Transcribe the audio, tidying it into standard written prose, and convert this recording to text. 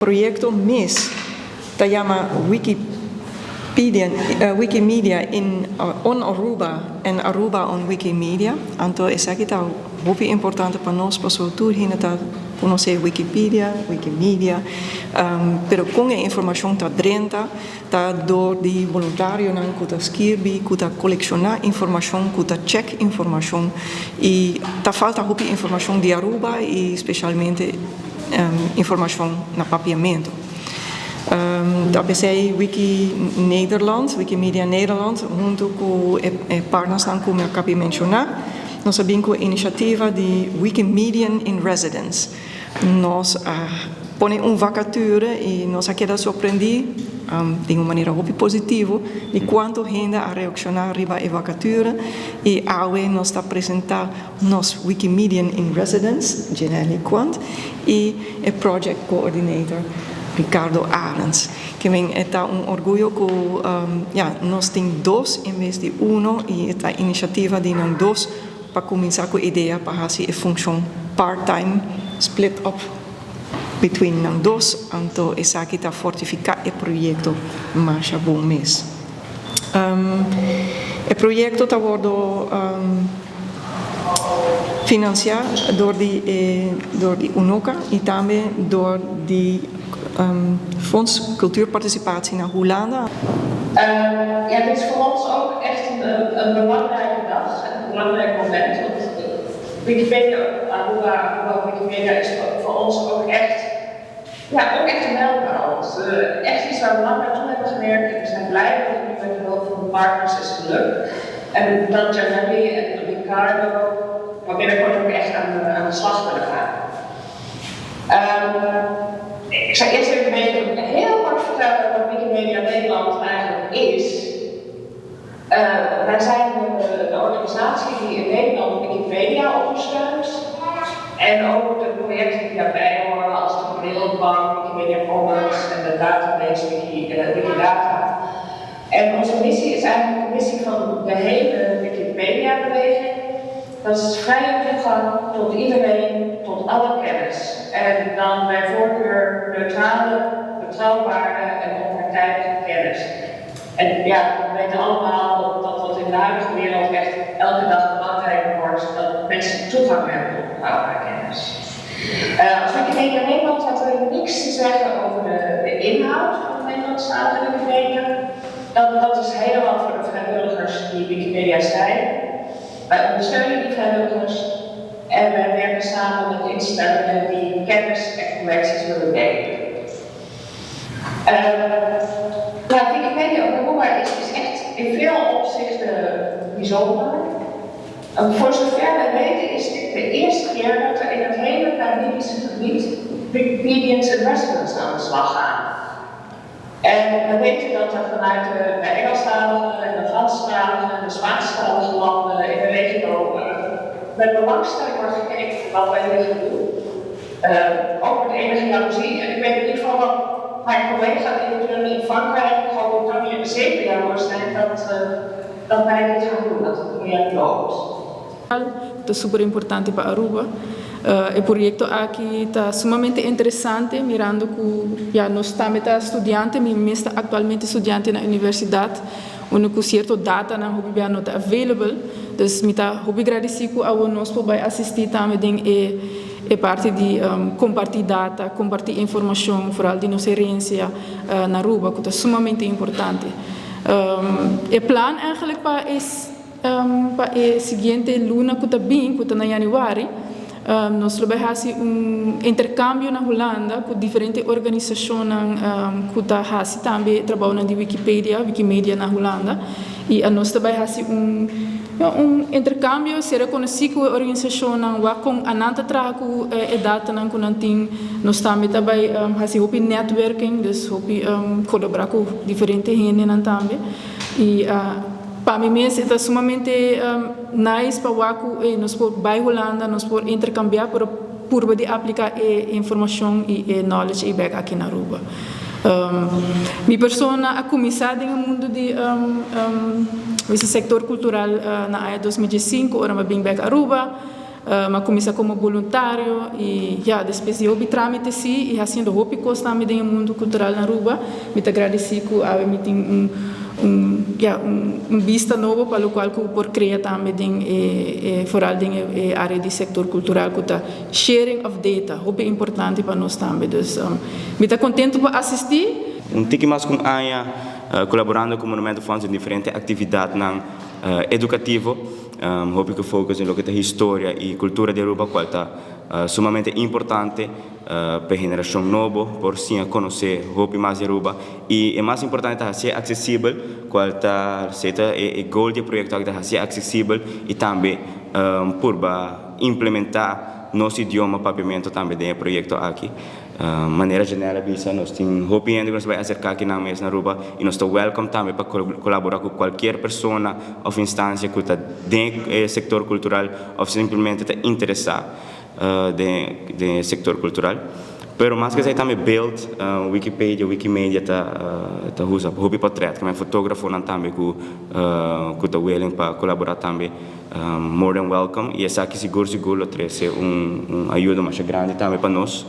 Proyecto mes ta yama Wikipedia, Wikimedia in on Aruba and Aruba on Wikimedia. Anto esaki ta hopi importante pa nos pasobra tur hende ta conoce Wikipedia, Wikimedia, pero con e informacion ta drenta ta door di boluntarionan cu ta skirbi, cu ta colecciona informacion, cu ta check informacion y ta falta hopi informacion di Aruba y specialmente informacion na Papiamento. Ta p'esey Wiki Nederland, Wikimedia Nederland, hunto cu e partnersnan cu mi a cabi menciona, nos a bin cu e iniciativa di Wikimedian in Residence. Nos a pone un vacature y nos a keda sorprendi den un manera hopi positivo di cuanto hende a reacciona riba e vacature y awe nos ta presenta nos Wikimedian in Residence, Janelly Quant, y e Project Coordinator, Ricardo Arends. Ke men e ta un orguyo cu ya nos tin dos en bes di uno y e ta iniciativa di nan dos pa cuminsa cu idea pa haci e funcion part-time split up between nan dos, anto esaki ta fortifica e proyecto masha bon mes. E proyecto ta wordo financia door di e door di UNOCA y tambe door di Fonds Cultuurparticipatie na Hulanda. Ja, dit is voor ons ook echt een belangrijke dag en een belangrijk moment. Want Wikipedia Aruba, Aruba Wikipedia is voor ons ook echt, ja, ook echt een mijlpaal. Echt iets waar we lang naartoe hebben gewerkt en we zijn blij dat het nu met de hulp van de partners is gelukt. En dat Janelli en Ricardo maar binnenkort ook echt aan de slag kunnen gaan. Ik zal eerst even een beetje heel kort vertellen wat Wikimedia Nederland eigenlijk is. Wij zijn de organisatie die in Nederland Wikipedia ondersteunt. En ook de projecten die daarbij horen, als de Beeldbank, Wikimedia Commons en de database Wikidata. En onze missie is eigenlijk de missie van de hele Wikipedia-beweging. Dat is vrije toegang tot iedereen, tot alle kennis. En dan bij voorkeur neutrale, betrouwbare en onpartijdige kennis. En ja, we weten allemaal dat dat in de huidige wereld echt elke dag belangrijker wordt, dat mensen toegang hebben tot betrouwbare kennis. Als Wikimedia Nederland had er niks te zeggen over de inhoud van de Nederlandstalige Wikipedia. Dat is helemaal voor de vrijwilligers die Wikipedia schrijven. Wij ondersteunen die vrijwilligers en wij werken samen met instellingen die kennis en collecties willen delen. Ja, Wikipedia op Aruba is echt in veel opzichten bijzonder. Voor zover wij weten is dit de eerste keer dat er in het hele Caribische gebied Wikipedians in Residence aan de slag gaan. En we weten dat er vanuit de Engelstalige en de Franstalige en de Spaanstalige landen in de regio met belangstelling wordt gekeken voor wat wij hier gaan doen. Ook met enige jaloezie. En ik weet in ieder geval dat mijn collega-directeuren in Frankrijk, Groot-Brittannië zeker jaloers zijn dat wij dit gaan doen, dat het project loopt. Ta super importante pa Aruba. E proyecto aki ta sumamente interesante, mirando cu ya nos tambe ta studiante, mi mes ta actualmente studiante na universidad, unda cu cierto datanan hopi bia no ta available. Dus mi ta hopi agradeci cu awo nos por bay asisti tambe den e parti di comparti data, comparti informacion, vooral di nos herencia na Aruba, cu ta sumamente importante. E plan eigenlijk pa e siguiente luna cu ta bin, cu ta na januari, nos lo bay haci un intercambio na Hulanda cu diferente organisacion cu ta haci tambe trabou di Wikipedia, Wikimedia na Hulanda. Y nos ta bay haci un intercambio, ser conoci cu e organisacion, con nan ta traha cu e datanan cu nan tin. Nos tambe ta bay haci hopi networking, dus hopi colabora cu diferente hendenan tambe. Y pa mi mes ta sumamente nice pa wak cu nos por bay Hulanda, nos por intercambia, pero purba di aplica e informacion y e knowledge y back aki na Aruba. Mi persona a cuminsa den mundo di e sector cultural na aña 2005, ora mi a bin back Aruba. M'a cuminsa como voluntario y ya, despues di hopi tramite si y haciendo hopi cos tambe den e mundo cultural na Aruba, mi ta agradeci cu awe mi tin un ya, un bista nobo pa locual cu por crea tambe den e vooral den e area di sector cultural cu ta sharing of data, hopi importante pa nos tambe. Dus mi ta contento pa asisti. Un tiki mas cu un aña colaborando cu Monumento Fonds den diferente actividadnan educativo. Hopi cu focus den loke ta historia y cultura di Aruba cual ta sumamente importante pa e generacion nobo por siña conoce hopi mas di Aruba y e mas importante ta haci'e accesibel cual ta esey ta e goal di e proyecto aki ta haci'e accesibel y tambe purba implementa nos idioma Papiamento tambe den e proyecto aki. Manera Janelle a bisa, nos tin hopi hende ku nos ta bai aserká kinan mes na Aruba i nos ta welcome tambe pa kolaborá ku kualkier persona òf instansia ku ta den e sektor kultural òf simplemente ta interesá den e sektor kultural. Pero mas ku esei tambe beeld, Wikipedia, Wikimedia ta ta usa hopi pòtrèt, ku fotógrafonan tambe ku ku ta willing pa kolaborá tambe. More than welcome i esaki sigur sigur lo trese un un ayuda masha grandi tambe pa nos.